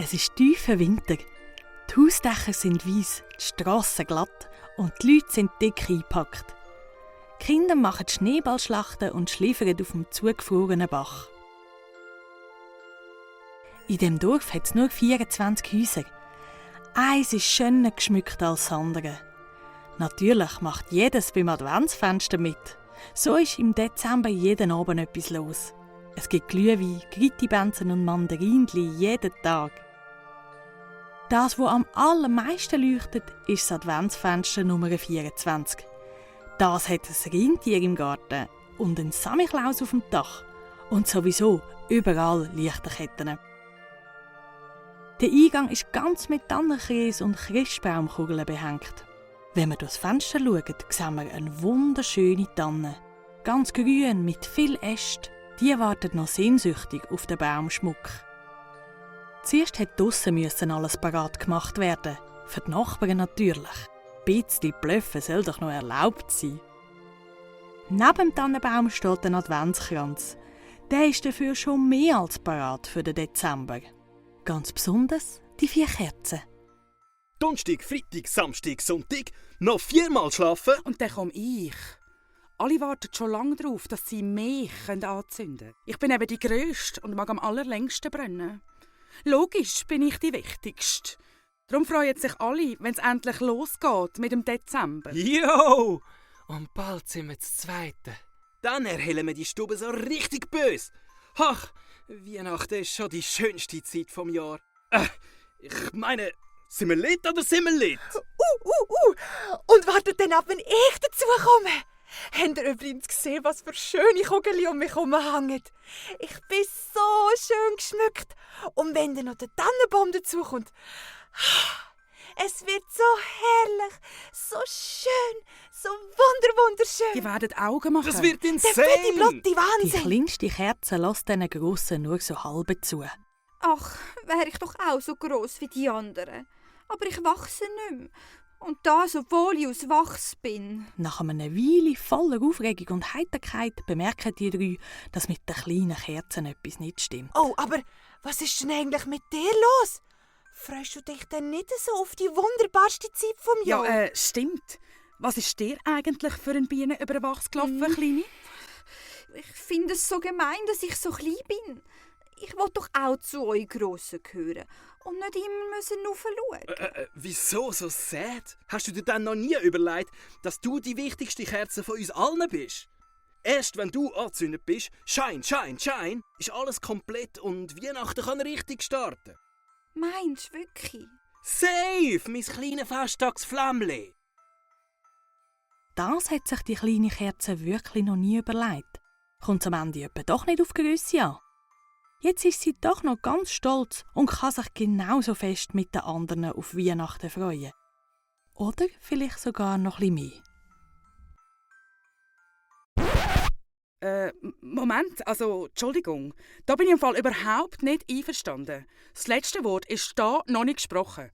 Es ist tiefer Winter. Die Hausdächer sind weiss, die Strassen glatt und die Leute sind dick eingepackt. Die Kinder machen Schneeballschlachten und schliefern auf dem zugefrorenen Bach. In dem Dorf hat es nur 24 Häuser. Eins ist schöner geschmückt als das andere. Natürlich macht jedes beim Adventsfenster mit. So ist im Dezember jeden Abend etwas los. Es gibt Glühwein, Grittibänzen und Mandarinli jeden Tag. Das, was am allermeisten leuchtet, ist das Adventsfenster Nummer 24. Das hat ein Rentier im Garten und einen Samichlaus auf dem Dach. Und sowieso überall Lichterketten. Der Eingang ist ganz mit Tannenkies und Christbaumkugeln behängt. Wenn wir durchs Fenster schauen, sehen wir eine wunderschöne Tanne. Ganz grün mit viel Ästen. Die wartet noch sehnsüchtig auf den Baumschmuck. Zuerst musste draussen alles parat gemacht werden. Für die Nachbarn natürlich. Ein bisschen Blöffen soll doch noch erlaubt sein. Neben dem Tannenbaum steht ein Adventskranz. Der ist dafür schon mehr als parat für den Dezember. Ganz besonders die 4 Kerzen. Donnerstag, Freitag, Samstag, Sonntag, noch 4-mal schlafen. Und dann komme ich. Alle warten schon lange darauf, dass sie mich anzünden können. Ich bin eben die Grösste und mag am allerlängsten brennen. Logisch bin ich die Wichtigste. Darum freuen sich alle, wenn es endlich losgeht mit dem Dezember. Jo! Und bald sind wir das Zweite. Dann erhellen wir die Stube so richtig böse. Ach, Weihnachten ist schon die schönste Zeit vom Jahr. Ich meine, sind wir lit oder sind wir lit? Und wartet dann ab, wenn ich dazukomme. Habt ihr übrigens gesehen, was für schöne Kugel um mich herumhängen? Ich bin so schön geschmückt. Und wenn dann noch der Tannenbaum dazukommt, es wird so herrlich, so schön, so wunderschön. Die werden Augen machen. Das wird Der insane! fette blotte Die Wahnsinn. kleinste Kerze lässt diesen grossen nur so halb zu. Ach, wäre ich doch auch so gross wie die anderen. Aber ich wachse nicht mehr. Und das, obwohl ich aus Wachs bin. Nach einer Weile voller Aufregung und Heiterkeit bemerken die 3, dass mit den kleinen Kerzen etwas nicht stimmt. Oh, aber was ist denn eigentlich mit dir los? Freust du dich denn nicht so auf die wunderbarste Zeit vom Jahr? Ja, stimmt. Was ist dir eigentlich für ein Bienen über den Wachs gelaufen, Kleine? Ich finde es so gemein, dass ich so klein bin. Ich will doch auch zu euch Grossen gehören und nicht immer raufschauen. Wieso so sad? Hast du dir dann noch nie überlegt, dass du die wichtigste Kerze von uns allen bist? Erst wenn du angezündet bist, Schein, ist alles komplett und Weihnachten kann richtig starten. Meinst du wirklich? Safe, mein kleines Festtagsflämmli. Das hat sich die kleine Kerze wirklich noch nie überlegt. Kommt am Ende etwa doch nicht auf Grösse an. Jetzt ist sie doch noch ganz stolz und kann sich genauso fest mit den anderen auf Weihnachten freuen. Oder vielleicht sogar noch ein bisschen mehr. Moment, also, Entschuldigung. Da bin ich im Fall überhaupt nicht einverstanden. Das letzte Wort ist da noch nicht gesprochen.